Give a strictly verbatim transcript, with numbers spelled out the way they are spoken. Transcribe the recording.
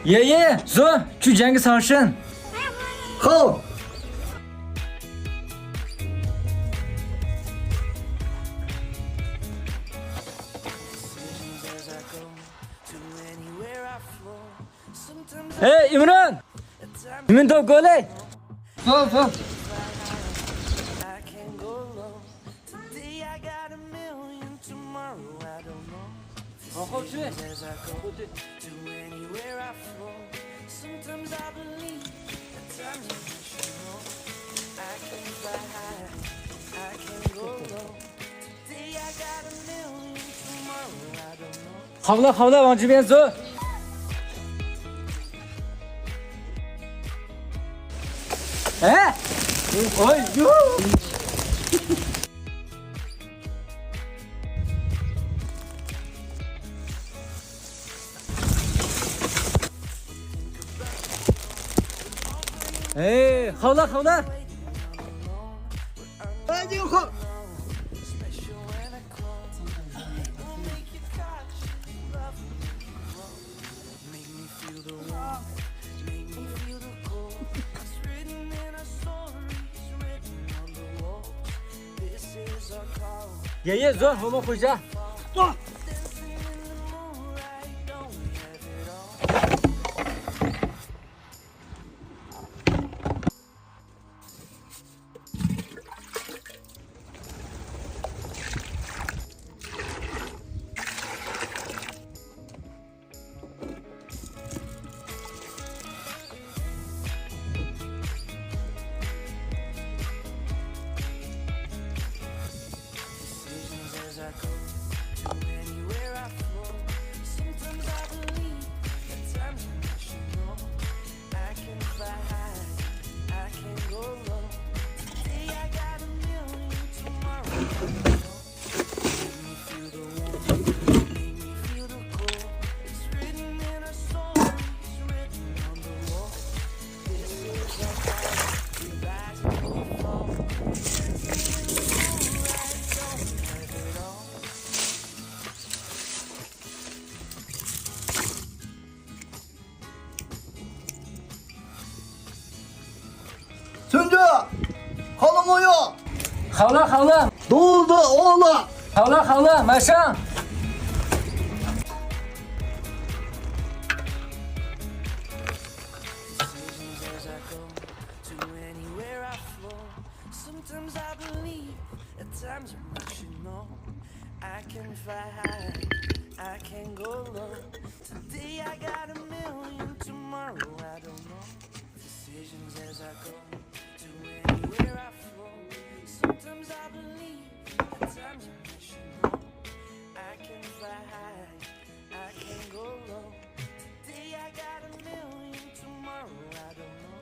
يە، يە، زو، چۈ جەڭگە ساڭشىن. خو. ھەي، ئىمران! ئىمران، گولەي! زو، زو. خاۋلا، خاۋلا، ۋاڭ جىميەن زو. ھە؟ ئوي، يو. ھەي، خاۋلا، خاۋلا. يە، يە، زو، ھومو خوجا. سۈنجى! خالىمۇيۇ! خاۋلا، خاۋلا! دولدى ئولا! خاۋلا، خاۋلا، ماشا! Sometimes I believe, at times I'm rational. I can fly high, I can go low. Today I got a million, tomorrow I don't know. Decisions as I go, to anywhere I flow. Sometimes I believe, at times I'm rational. I can fly high, I can go low. Today I got a million, tomorrow I don't know.